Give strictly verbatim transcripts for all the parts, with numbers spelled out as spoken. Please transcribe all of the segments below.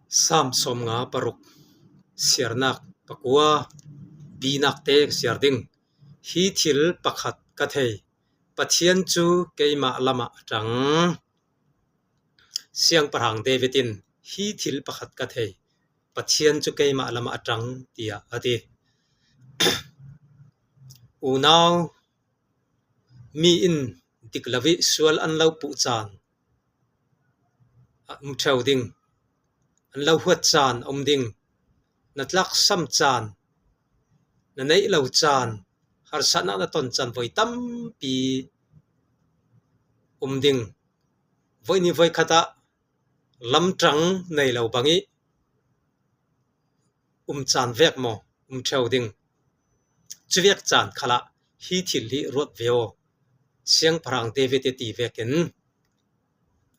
Sam sawmnga paruk, siarnak pakua, binakte ka siar ding. Hi thil pakhat ka thei, Pathian cu keimah lamah a ṭang. Siangpahrang David in, hi thil pakhat ka thei, Pathian cu keimah lamah a ṭang, tiah a ti. Unau mi in dik lo ih sual an lo puh caan a um ṭheu ding, an lo huat caan a um ding, na tlaksam caan, na neih lo caan, harsatnak na ton caan voi tampi um ding. Voi ni voi khat ah lamṭang nei lo bang ih um caan vek maw, um ṭheu ding. Cuvek caan khalah hi thil hi ruat ve aw. Siangpahrang David ih ti vekin,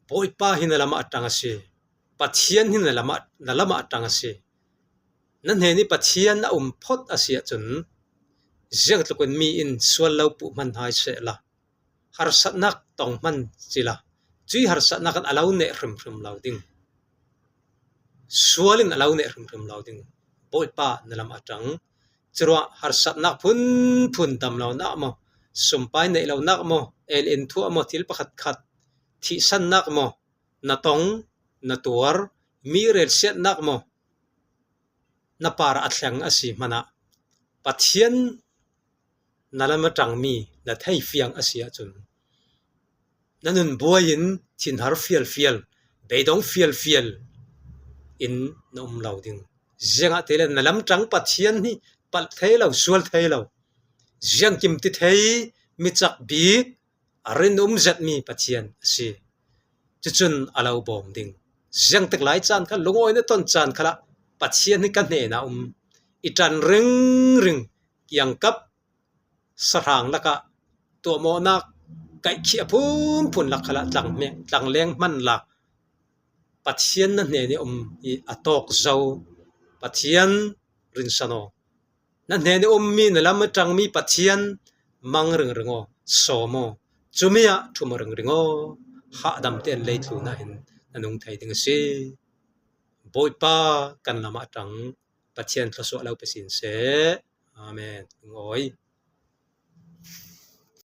Bawipa hi na lamah a ṭang a si, Pathian hi na lamah, na lamah a ṭang a si. Na hnen ih Pathian a um phot a si ahcun, ziangtluk in mi in sual lo puh hman hai sehla, harsatnak tong hman sila, cuih harsatnak in a lo neh hrimhrim lo ding. Sual in a lo neh hrimhrim lo ding. Bawipa na lamah a ṭang. Curuah harsatnak phunphun, dam lonak maw, sumpai neih lonak maw, el in thuah maw, thil pakhatkhat thihsannak maw, na tong, na tuar, mi relsiatnak maw, na parah a thleng a si hmanah, Pathian na lam a ṭangmi na thei fiang a si ahcun, na nun buai in thinhar fialfial, beidong fialfial in na um lo ding. Ziangahtile na lamṭang Pathian hi palh thei lo, sual thei lo, ziangkim ti thei, mi cak bik, a rin um zetmi Pathian a si. Cucun a lo bawm ding. Ziangtik lai caan khan, lungawi na ton caan khalah Pathian hi ka hnenah um, i ṭan ringring, kiangkap, sahrang lakah tuahmawhnak kaihkhih a phunphun lak khalah tlang hme-, tlangleng hman la, Pathian na hnen ih um ih a tawk zo Pathian rinsan aw. Na hnen ih ummi, na lam a ṭangmi Pathian mang ringring aw, sawm aw, cumi ah ṭhum ringring aw. Hahdam tein leitlun ah hin na nung thei ding a si. Bawipa kan lam a ṭang Pathian thluasuah lo pe sin seh. Amen. Lungawi.